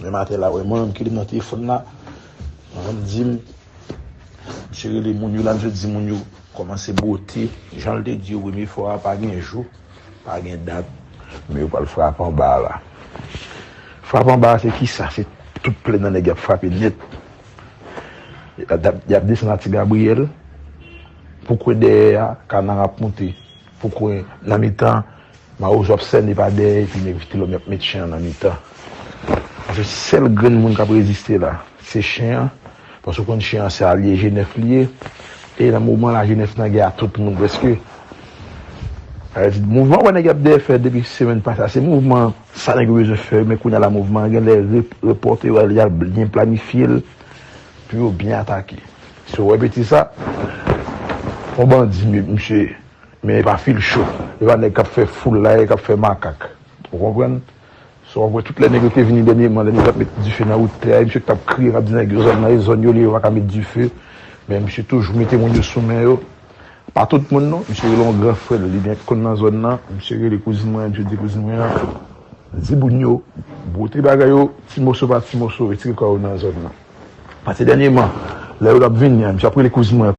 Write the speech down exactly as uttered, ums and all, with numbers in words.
Menm atè la, wè, mwen menm ki li nan telefòn la, mwen menm di m, misye rele moun yo la, misye di moun yo kòmanse bwote, jan l te di yo premye fwa a, pa gen jou, pa gen dat, men yo pral frape anba a la. Frape anba a, se kisa? Se tout plè nan nèg y ap frape nèt. Y ap, y ap desann a Ti Gabriyèl, pou kwen dèyè a, Kanara ap monte, pou kwen nan mitan, Mawozo ap sène pa dèyè, epi nèg Vitelòm y ap met chen an nan mitan. Paske sèl grenn moun k ap reziste la, se chen an. Paske w konn chen an se alye G nèf li ye. E nan moman la, G nèf nan gè a tout moun prèske. Sa vle di, mouvman wè nèg y ap dèyè fè depi semèn pase a, se mouvman sa nèg yo bezwen fè, men kounye a la mouvman an genlè re-, repòte yo, y al byen planifye l pou yo byen atake. Si w wè peti sa, yon bandi, mi-, misye, men e pa fil cho. E pa nèg k ap fè foulay, k ap fè makak. Ou konprann? So, w ap wè tout lè nèg yo te vini dènyèman, lè nèg yo t ap met dife nan wout tè a, e misye ki t ap kriye, k ap di nèg yo zòn nan e zòn yo li ye, yo pa ka met dife. Men misye toujou mete moun yo sou men yo. Pa tout moun non, misye rele yon gran frè l, li byen konn nan zòn nan, misye rele kouzin mwen an, misye di kouzin mwen an, di moun yo, bwote bagay yo, ti moso pa ti moso, retire kò yo nan zòn nan. Paske dènyèman, lè yo t ap vini an, misye ap rele kouzin mwen,